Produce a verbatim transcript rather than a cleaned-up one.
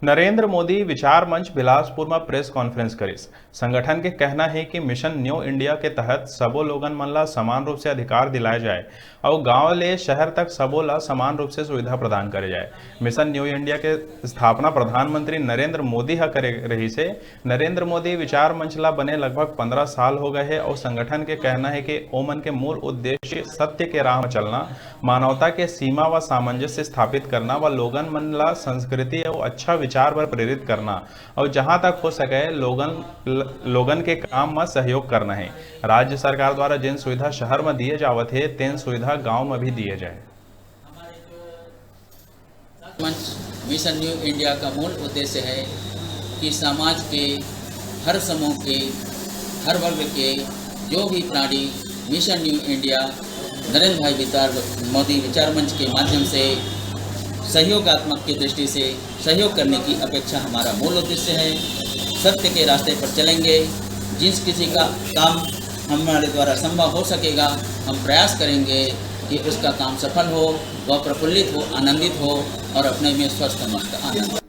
नरेंद्र मोदी विचार मंच बिलासपुर म प्रेस कॉन्फ्रेंस करिस। संगठन के कहना हे कि मिशन न्यू इंडिया के तहत सबो लोगन मन ला समान रूप से अधिकार दिलाए जाए अउ गांव ले शहर तक सबो ला समान रूप से सुविधा प्रदान करे जाए। मिशन न्यू इंडिया के स्थापना प्रधानमंत्री नरेंद्र मोदी ह करे रहिस हे। नरेंद्र मोदी विचार मंच ला बने लगभग पन्द्रह साल हो गए हे अउ संगठन के कहना हे कि ओमन के मूल उद्देश्य सत्य के राह म चलना, मानवता के सीमा व सामंजस्य स्थापित करना व लोगन मन ला संस्कृति अउ अच्छा विचार बर प्रेरित करना अउ जहां तक हो सके लोगन, ल-, लोगन के काम म सहयोग करना हे। राज्य सरकार द्वारा जेन सुविधा शहर म दिए जावत हे, तेन सुविधा गांव म भी दिए जाए। मंच मिशन न्यू इंडिया का मूल उद्देश्य है कि समाज के हर समूह के, हर वर्ग के जो भी प्राणी मिशन न्यू इंडिया नरेंद्र भाई विचार, मोदी विचार मंच के माध्यम से सहयोगात्मक की दृष्टि से सहयोग करने की अपेक्षा हमारा मूल उद्देश्य है। सत्य के रास्ते पर चलेंगे। जिस किसी का काम हमारे द्वारा संभव हो सकेगा, हम प्रयास करेंगे कि उसका काम सफल हो, वह प्रफुल्लित हो, आनंदित हो और अपने में स्वस्थ मस्त आनंद।